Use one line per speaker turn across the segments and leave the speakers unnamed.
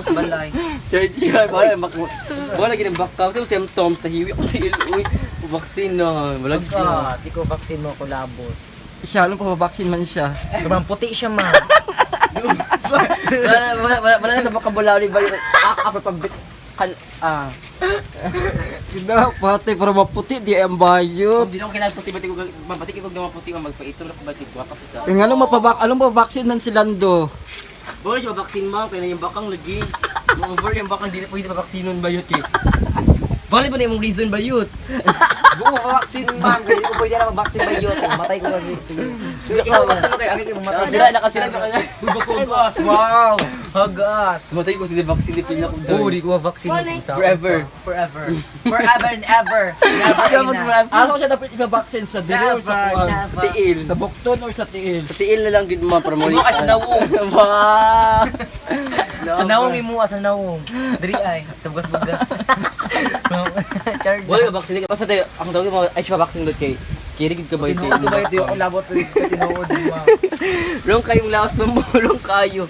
ko sa balay.
Charge siya. Wala, wala gid ang baka. Kasi symptoms, nahiwi ako tiil. Uy, vaccine na. Wala
Gas, ikaw vaccine mo ko labot.
Siya, alam pa vaccine man siya.
Sobrang puti siya, ma.
Wala, wala, wala, wala na sa vocabulary ba yung ah, after pag kan ah.
Dapat eh, para maputi di ang bayot.
Hindi na ako kailangan puti, ba't ko ba't ko gawa puti, ma magpaitom na ko ba't ko pa puta.
Yung ano mapabak, alam mo vaccine man si Lando.
Bawal siya vaccine, ma, kaya na yung bakang lagi. Over yung bakang di na pwede pa-vaccine ba yun kay. Bali ba na yung reason ba yun?
Buo vaccine, ma. Hindi ko pwede na vaccine ba yun. Matay ko kasi. Sige. Ikaw vaccine mo kayo. Agad yung matay.
Nakasira, nakasira ka na.
Uy, bakugas. Wow. Hagas.
Matay ko sila vaccine di pila ko.
Oo, di ko vaccine mo sa
Forever.
Forever. Forever and ever. Never
Dapat
enough.
forever.
Ano siya dapat ipa-vaccine sa dili or sa
Never,
kuan?
never.
Tiil.
Sa bukton or sa tiil?
Sa tiil na lang gid ma para mo.
Imo ka sa nawong.
Wow.
Sa nawong imo, sa nawong. Diri ay, sa bugas-bugas. Charge.
Wala ka vaccine. Basta tayo, ang tawag mo ay siya vaccine dot kay kiri gid ka ba ito?
Tinuod ba ito yung labot ito tinuod mo?
Wrong kayong laos mo, wrong kayo.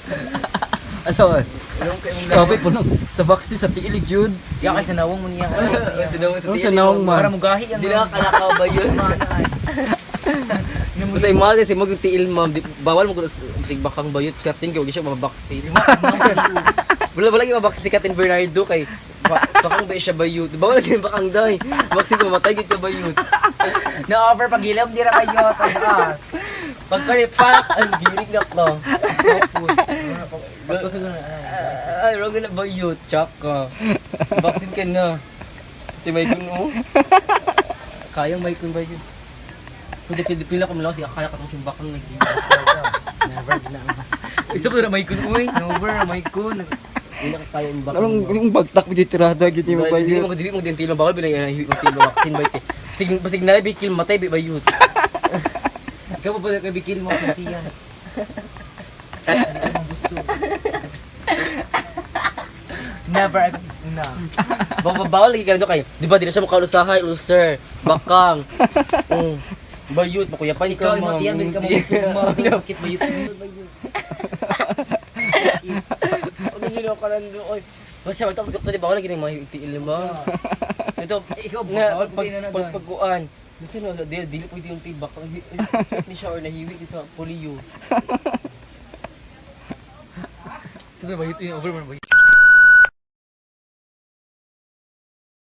Ano?
Wrong kayong
Grabe po no. Sa vaccine sa tiil yun.
Ya kay sa nawong mo niya.
Sa nawong
Ano sa nawong man?
Para mugahi ang
Di na kalakaw ba yun? Basta imagine si mag tiil ma'am, bawal mo kuno sig bakang bayot sa atin kay wag siya mabaksin. Wala wala gyud mabaksin si Katin Bernardo kay bakang ba siya bayot. Bawal gyud bakang day. Baksin ko mamatay gyud ka bayot.
Na over pagilom di ra kayo taas.
Pagkaripak ang girig na ko.
Pagkusog na.
Ay, wrong na bayot, tsaka. Baksin ka na. Ate may kun mo. Kayang may kun bayot. Pwede pwede pila ko malakas, kaya ka tong simbakang lagi.
Never na. Isa pa na may kun uy. Never may kun.
Hindi na kaya yung bakang.
Anong yung bagtak mo tirada gyud ni
Dili
bayot.
mo dili mo din tilo bawal bilang hiwi mo tilo vaccine ba ite. Basig basig na bikil matay bi bayot.
Ikaw pa ba kay bikil mo sa tiyan? Hindi ko busog. Never na.
Bawal lagi ka na kayo. Di ba di na siya makausahay ulcer, bakang. Bayot makuyapan
Ikaw
ka
ay
ma'am.
matiyan din ka mo busog mo. Sakit ba yun?
Pag hindi na ka nando oy. Basta magtapos doktor di bawal lagi nang mga tiil mo. Ito
Ikaw
nga
bawal
pag
pag na
pag pagkuan. Gusto na di dili pwede yung tiil bakang ni siya or nahiwi gid sa polio.
Sabi ba yun? Over ba